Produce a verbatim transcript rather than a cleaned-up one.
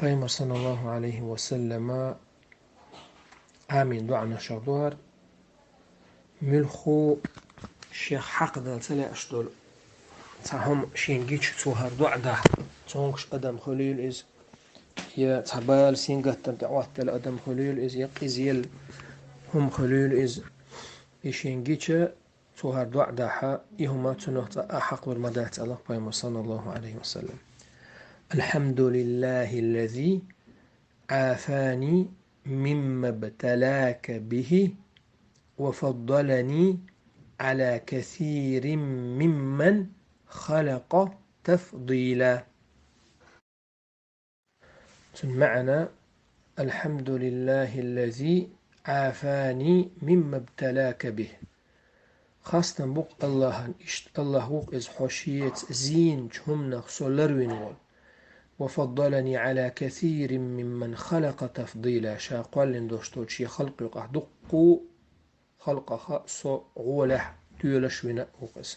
Пайхамар, саллаллаху Ӏалайхи ва саллама, Ӏамийна доӀанаш ду хӀара, муьлхха шех хьакъ дан ца лаьаш долу цхьа хӀума шена гича, цо хӀара доӀа дахь, цомгуш адам хуьлийла иза, я цхьа бала, сингаттам тӀе Ӏоттаделла адам хуьлийла иза, я къиза елла хӀума хуьлийла иза. И шена гича, цо хӀара доӀа дахь, и хӀума цунах цкъа а хьакъ лур ма дац, аьлла Пайхамар, саллаллаху Ӏалайхи ва саллам. الحمد لله الذي عافاني مما ابتلاك به وفضلني على كثير ممن خلق تفضيلا. Цуьнан маьӀна: الحمد لله الذي عافاني مما ابتلاك به. Хастам бу-кх Аллахьан, иштта Аллахь ву-кх иза хьо шеца зийначу хӀуманах со ларвина волу. وفضلني على كثير ممن خلق تفضيلا. Ша кхоьллина долуш долчу шен халкъ юкъахь дуккха халкъах со гӀолехь тоьлуш вина ву-кх иза.